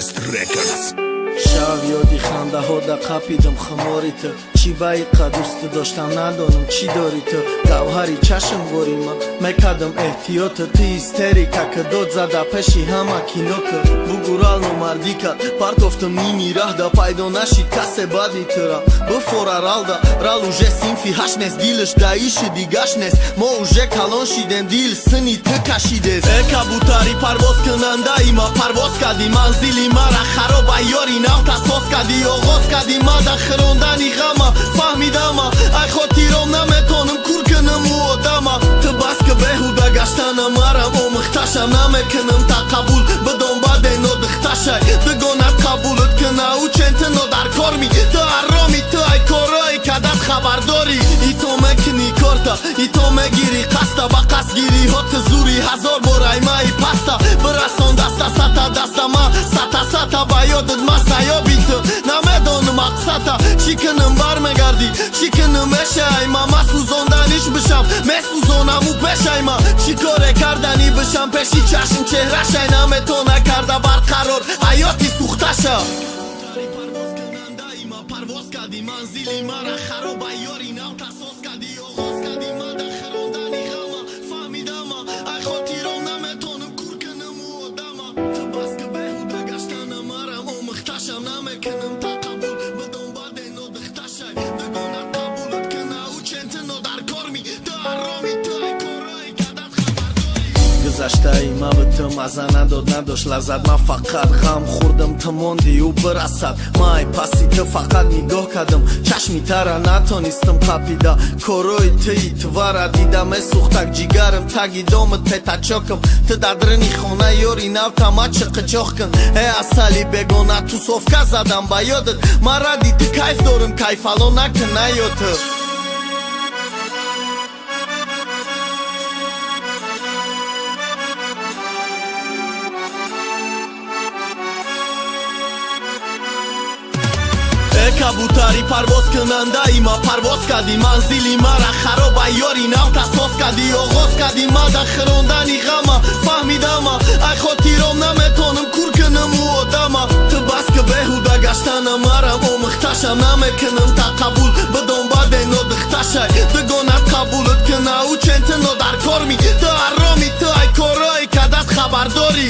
Best Records. Шав ёди хандаҳо да қапидам хумори ту. Чӣ баиқа дӯсту доштам, надонам чӣ дорӣ ту. Гавҳари чашм вори ман мекардам эҳтиёту. Ту истерика ки дод зада пеши ҳама кино ки. Бугурал номардӣ кард, партофтам ними раҳда. Пайдо нашид касе баъди тура. Бифора ралда, рал уже синфи ҳашт нест. Дилаш даиши дигаш нест. Мо уже калон шидем, дил сини ту кашидест. Э кабутари парвоз кунандаи ма, парвоз кардӣ, манзили мара хароб айёри нав тасос кардӣ, оғоз кардӣ мада хирондани ғама. Фаҳмидама, ай хотиром наметонам кур кунам ӯ одама. Ту бас ки беҳуда гаштана марам омӯхташам, намекунам тақаббул, бидон баъде нодихташай. Дугонат қабулат куна ӯ чентино дар кор ми. Ту ҳароми, ту ай корҳои кадат хабардорӣ. Ито мекунӣ корта, ито мегирӣ қасда, ба қасдгириҳо ту зури ҳазор бор аймаи паста. Бирасон даста сата даста ма сата сата ба ёдат ма саёби ту. Намедонам мақсада чӣ кунам, бармегардӣ, чӣ кунам мешай ма. Ма сӯзонданиш бишам, месӯзонаму пешай ма. Чӣ коре карданӣ бишам, пеши чашм чеҳрашай. Наметона карда барқарор ҳаёти сӯхташа. Парвоз кардӣ, манзили мара хароб айёри нав тасос кардӣ, оғоз кардӣ мада хирондани ғама. Фаҳмидама, ай хотиром наметонам кур кунам ӯ одама. Ту бас ки беҳуда гаштана марам омӯхташам, намекунам тақаббул, бидон баъде нодихташай. Дугонат қабулат куна ӯ чентино дар кор ми. Ту ҳароми, ту ай корҳои кадат хабардорӣ. Гузаштаи ма ба ту маза надод, надошт лаззат. Ман фақат ғам хӯрдам, ту монди ӯ бирасад. Ман ай паси ту фақат нигоҳ кардам, чашми тара натонистам қапида. Корҳои туи твара дида, месӯхтак ҷигарам таги домат петачокам. Ту дар даруни хона ёри нав тама чиқичоқ кун. Э асали бегона тусовка задам ба ёдат. Ман ради ту кайф дорам, кайфало накун наё ту. Э кабутари парвоз кунандаи ма, парвоз кардӣ, манзили мара хароб айёри нав тасос кардӣ, оғоз кардӣ мада хирондани ғама. Фаҳмидама, ай хотиром наметонам кур кунам ӯ одама. Ту бас ки беҳуда гаштана марам омӯхташам, намекунам тақаббул, бидон баъде нодихташай. Дугонат қабулат куна ӯ чентино дар кор ми. Ту ҳароми, ту ай корҳои кадат хабардорӣ.